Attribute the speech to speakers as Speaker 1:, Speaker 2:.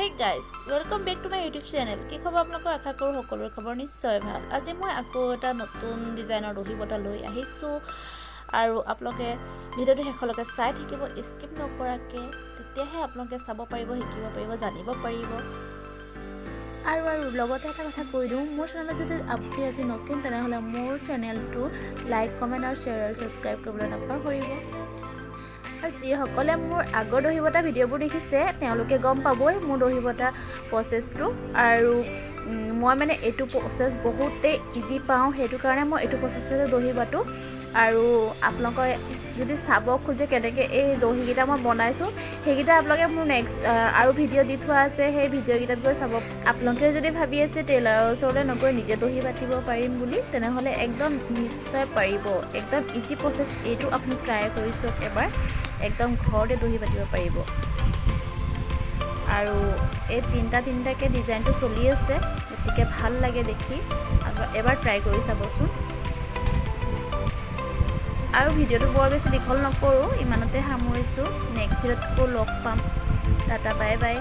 Speaker 1: Hey guys, welcome back to my YouTube channel. কি খবৰ আপোনালোকৰ? আশা কৰোঁ সকলোৰে খবৰ নিশ্চয় ভাল। আজি মই আকৌ এটা নতুন ডিজাইনৰ দহি বটা লৈ আহিছোঁ আৰু আপোনালোকে ভিডিঅ'টো শেষলৈকে চাই থাকিব স্কিপ নকৰাকৈ। তেতিয়াহে আপোনালোকে চাব পাৰিব, শিকিব পাৰিব, জানিব পাৰিব। আৰু লগতে এটা কথা কৈ দিওঁ, মোৰ চেনেলত যদি আপুনি আজি নতুন, তেনেহ'লে মোৰ চেনেলটো লাইক, কমেণ্ট আৰু শ্বেয়াৰ আৰু ছাবস্ক্ৰাইব কৰিবলৈ নাপাহৰিব। আৰু যিসকলে মোৰ আগৰ দহি বটা ভিডিঅ'বোৰ দেখিছে, তেওঁলোকে গম পাবই মোৰ দহি বটা প্ৰচেছটো। আৰু মই মানে এইটো প্ৰচেছ বহুতেই ইজি পাওঁ, সেইটো কাৰণে মই এইটো প্ৰচেছতে দহি বাটোঁ। আৰু আপোনালোকে যদি চাব খোজে কেনেকৈ এই দহিকেইটা মই বনাইছোঁ, সেইকেইটা আপোনালোকে মোৰ নেক্সট আৰু ভিডিঅ' দি থোৱা আছে, সেই ভিডিঅ'কেইটাত গৈ চাব। আপোনালোকেও যদি ভাবি আছে টেইলাৰৰ ওচৰলৈ নগৈ নিজে দহি বাতিব পাৰিম বুলি, তেনেহ'লে একদম নিশ্চয় পাৰিব। একদম ইজি প্ৰচেছ এইটো। আপুনি ট্ৰাই কৰি চাওক এবাৰ, একদম ঘৰতে দহি বাতিব পাৰিব। আৰু এই তিনিটা তিনিটাকৈ ডিজাইনটো চলি আছে, গতিকে ভাল লাগে দেখি। এবাৰ ট্ৰাই কৰি চাবচোন। আৰু ভিডিঅ'টো বৰ বেছি দীঘল নকৰোঁ, ইমানতে সামৰিছোঁ। নেক্সট ভিডিঅ'ত আকৌ লগ পাম। Tata, bye bye.